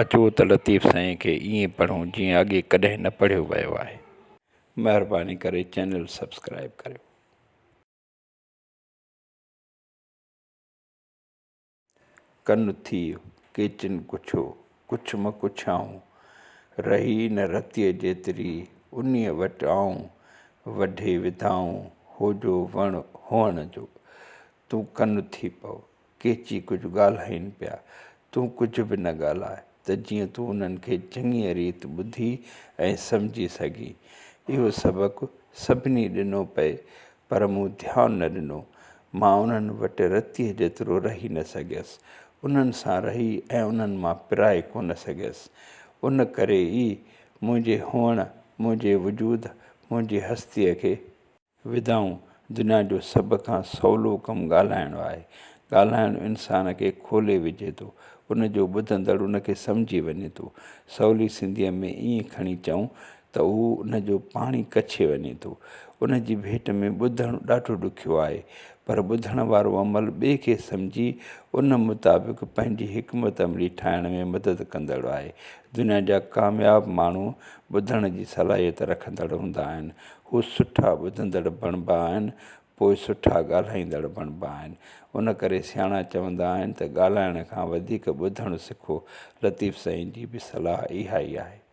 اچو ته لطيف سائين کي ائين پڙهون جيئن اڳي ڪڏهن نه پڙهيو ويو آهي. مهرباني ڪري چينل سبسڪرائيب ڪريو. ڪن ٿيء ڪيچن ڪڇو، ڪڇ م ڪڇائون، رهي نه رتيء جيتري، انهيء وٽ آئون، وڍي وڌائون، هو جو وڻ هئڻ جو. تون ڪن ٿي پئو، ڪيچي ڪجهه ڳالهائين پيا، تون ڪجهه به نه ڳالهاء ته جيئن تون انهن کي چڱيء ريت ٻڌي ۽ سمجهي سگهين. اهو سبق سڀني ڏنو پئي، پر مون ڌيان نه ڏنو. مان انهن وٽ رتيء جيترو رهي نه سگهيس. انهن سان رهي ۽ انهن مان پرائي ڪونه سگهيس. ان ڪري ئي منهنجي هئڻ، منهنجي وجود، منهنجي هستيء کي. وڌائون. دنيا جو سڀ کان سولو ڪم ڳالهائڻ آهي. ڳالهائڻ انسان کي کولي وجهي ٿو. ان جو ٻڌندڙ ان کي سمجهي وڃي ٿو. سولي سنڌيء ۾ ائين کڻي چئون ته هو ان جو پاڻي ڪڇي وڃي ٿو. ان جي ڀيٽ ۾ ٻڌڻ ڏاڍو ڏکيو آهي. پر ٻڌڻ وارو عمل ٻئي کي سمجهي ان مطابق پنهنجي حڪمت عملي ٺاهڻ ۾ مدد ڪندڙ آهي. دنيا جا ڪامياب ماڻهو ٻڌڻ جي صلاحيت رکندڙ هوندا آهن. هو سٺا ٻڌندڙ بڻبا آهن، پوء سٺا ڳالهائيندڙ بڻبا آهن. ان ڪري سياڻا چوندا آهن ته ڳالهائڻ کان وڌيڪ ٻڌڻ سکو. لطيف سائين جي به صلاح اها ئي آهي.